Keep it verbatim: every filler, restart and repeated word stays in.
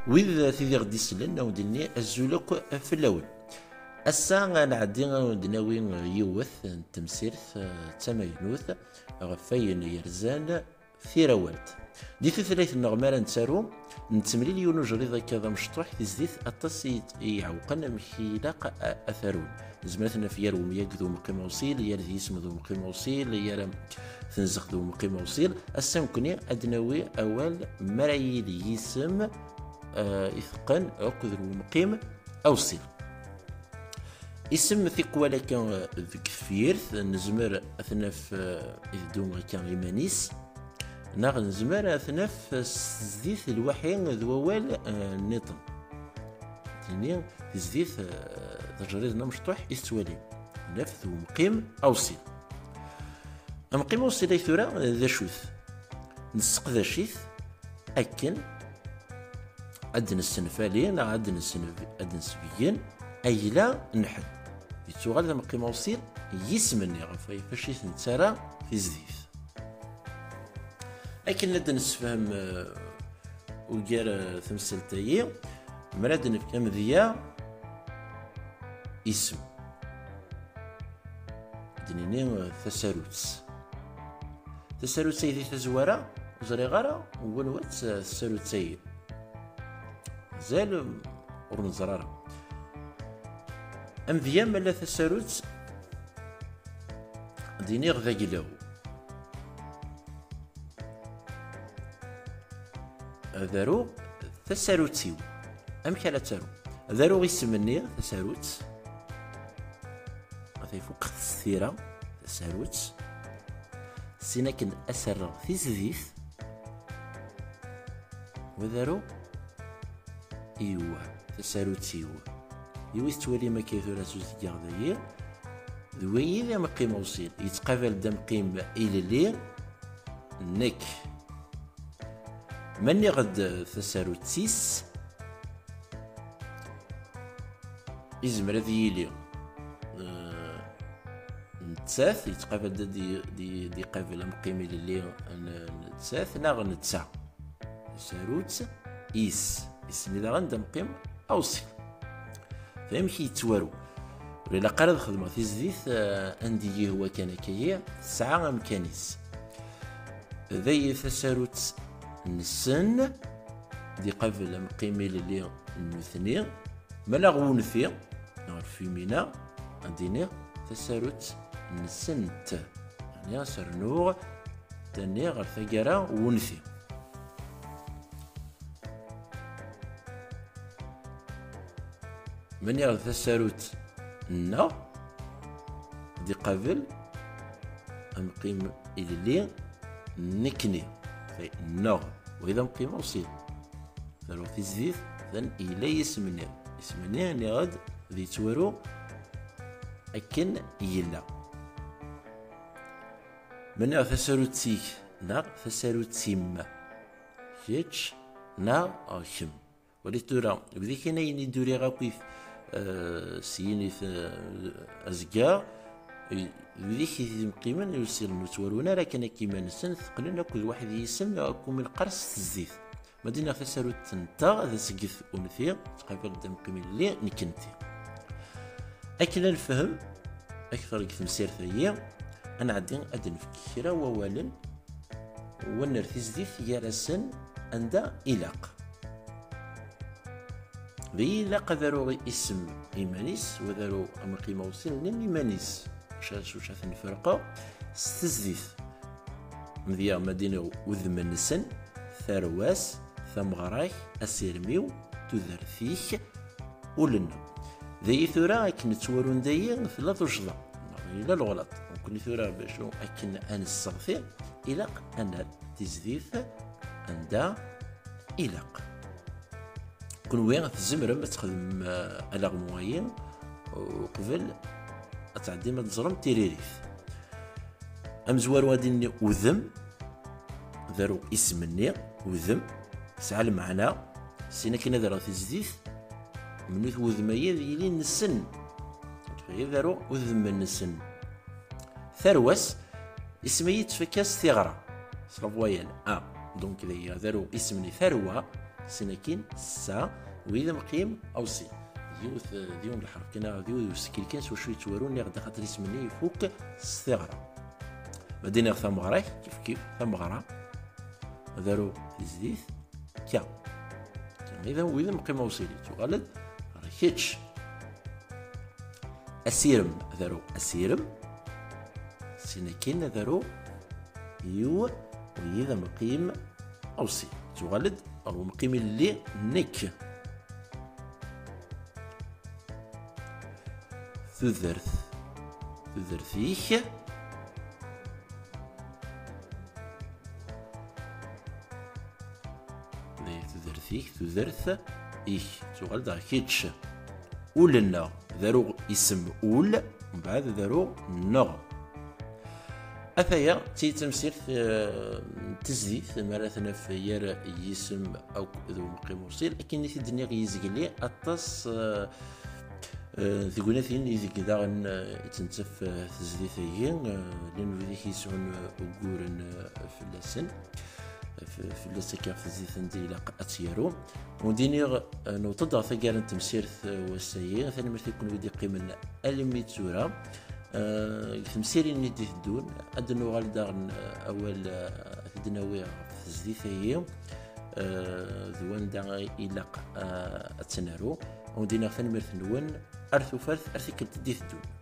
Wid tid i ɣ-d-isellen, ad wen-d-nini azul akk fell-awen. Ass-a, ad nɛeddi ad wen-d-nawi yiwet n temsirt, eh, d tamaynut ɣef wayen yerzan tirawalt. Di tutlayt-nneɣ, mi ara nettaru, nettemlil yiwen ujriḍ akka d amecṭuḥ, tizdit aṭas i, i iɛewqen amek i ilaq a, a t-arun. Nezmer ad t-naf yar umyag d umqim awṣil, yar d yisem d umqim awṣil, yar am-, tenzex d umqim awṣil. Ass-a nekkni ad d-nawi awal mi ara yili yisem, eh, iteqqen akked umqim awṣil. Isem tikwal akka, eh, deg tefyirt, nezmer ad t-naf, eh, iteddu akka iman-is, neɣ nezmer ad t-naf s tezdit lwaḥi d wawal, eh, nniḍen. Tini tizdit, eh, d ajriḍ n amecṭuḥ i tettwalim. Naf d umqim awṣil. Amqim awṣil ay tura, eh, d acu-t? Nesseqdac-it akken ad d-nessenfali neɣ ad d-nessenb-, ad d-nesbeyyen ayla n ḥedd. Yettuɣal d amqim awṣil yisem-nni ɣef wayen fac i t-nettarra tizdit. Akken ad d-nessefhem, eh, ugar, eh, temsalt-agi, mi ara d-nefk amedya isem. Ad d-nini, eh, tasarut. Tasarut-ayi di tazwara, ur ẓriɣ ara n wanwa-tt, eh, tasarut-ayi. Mazal, mm, ur neẓri ara. Amedya, ma la tasarut, ad d-iniɣ d aglaw. Ad aruɣ tasarut-iw. Amek ara tt-aruɣ? Ad aruɣ isem-nni, tasarut. Ata ifuq s tira, tasarut. Sin akken ad s-rreɣ tizdit. Ad aruɣ iw, tasarut-iw. Iw i tettwalim akka tura s uzeggaɣ dagi. D wayi d amqim awṣil. Yettqabal-d amqim ilelli. Nekk. Ma nniɣ-d tasarut-is, izmer ad yili, eh, nettat, yettqabal-d ad d-, d-, d-iqabel amqim ilelli n nettat neɣ netta. Tasarut-is, isem-nni daɣen d amqim awṣil. Amek i yettwaru? Ur ilaq ara ad xedmeɣ tizdit, eh, anda i yihwa kan akka-yi, tesɛa amkan-is. D ay tasarut-nsen, d-iqabel amqim ilelli n nutni, ma neɣ unti, neɣ lfimina, ad d-iniɣ tasarut-nsent. Yeɛni, ad s-rnuɣ tanni ɣer taggara n unti. Ma nniɣ d tasarut-nneɣ, d-iqabel amqim ilelli n nekni. Neɣ, wa d amqim awṣil. Taruɣ tizdit, dan yella yisem-nni. Isem-nni, nniɣ-d, d yettwaru akken yella. Ma nniɣ tasarut-ik, neɣ tasarut-im. Kečč, neɣ kemm. Wali tura, wid-ik ayen i d-uriɣ akkit, eh, syin i t-, eh, azeggaɣ, eh, wid-ik i t-imqimen, ur ssilen, ur ttwarun ara akken akka iman-nsen, teqqlen akked waḥed yisem, akk mi neqqar s tezdit. Ma d-iniɣ tasarut-nteɣ, d asget unti, tettqabal-d amqim ilelli, nekkenti. Akken ad nefhem akteṛ deg temsirt-agi, ad nɛeddi ad d-nefk kra n wawalen, u ad nerr tizdit gar-asen anda ilaq. Dagi ilaq ad aruɣ isem iman-is, u ad aruɣ amqim awṣil-nni iman-is. Maca s wacu ad ten-ferqeɣ? S tezdit. Medya ma d-iniɣ udem-nsen, tarwa-s, tameɣra-k, asirem-iw, tudert-ik, ul-nneɣ. Dagi tura, akken ttwarun dagi, tella tuccḍa, neɣ yella leɣlaṭ. Nekkni tura, bacu akken ad nesseɣti, ilaq ad nerr tizdit anda ilaq. Kunwi tzemrem ad txedmem, eh, alaɣmu-ayi, uqbel ad tɛeddim ad teẓrem tiririt. Amezwaru ad d-nini udem, ad aruɣ isem-nni, udem, tesɛa lmeɛna, sin akken ad rreɣ tizdit, mennut wudem-ayi ad yili nessen. Ad aruɣ udem-nsen. Tarwa-s, isem-ayi yettfakka s tiɣra, s la voyelle A. Donc, dagi ad aruɣ isem-nni tarwa, Sin akin, sa, wid amqim awṣil. D yiwet, d yiwen n lḥerf kan, d yiwet n usekkil kan s wacu yettwaru, nniɣ-d axaṭer isem-nni ifuk s tiɣra. Ma d-iniɣ tameɣra-k, kif kif, tameɣra. Ad aruɣ tizdit, ka. Idan wid amqim awṣil, tuɣal-d ɣer kečč. Asirem, ad aruɣ asirem. Sin akin ad aruɣ yiw, wid amqim awṣil. Tuɣal-d ɣer umqim ilelli nekk. Tudert, tudert-ik. Tudert-ik, tudert-ik. Tuɣal-d ɣer kečč. Ul-nneɣ, ad aruɣ isem ul, mbeɛd ad aruɣ neɣ. Ataya, d tagi tamsirt, eh, n tezdit, mi ara t-naf gar yisem akked umqim awṣil. Akken i t-id-nniɣ yezgli, aṭas, eh, eh, tegnatin ideg daɣen, eh, i tt-nettaf, eh, tezdit-agi, eh, llan widak yesɛun, eh, uguren, eh, fell-asen. F-, fell-as akka ɣef tezdit anda ilaq ad tt-yaru. Ur d-iniɣ, eh, newweḍ-d ɣer taggara n temsirt, eh, wass-agi. Tanemmirt i kenwi d-iqqimen almi d tura. Eh, deg temsirin i d-iteddun, ad d-nuɣal daɣen, eh, awal, eh, ad t-id-nawi ɣef tezdit-agi, eh, d wanda ilaq, eh, ad tt-naru. Ur d-iniɣ tanemmirt-nwen, ar tufat, ar tikkelt d-iteddun.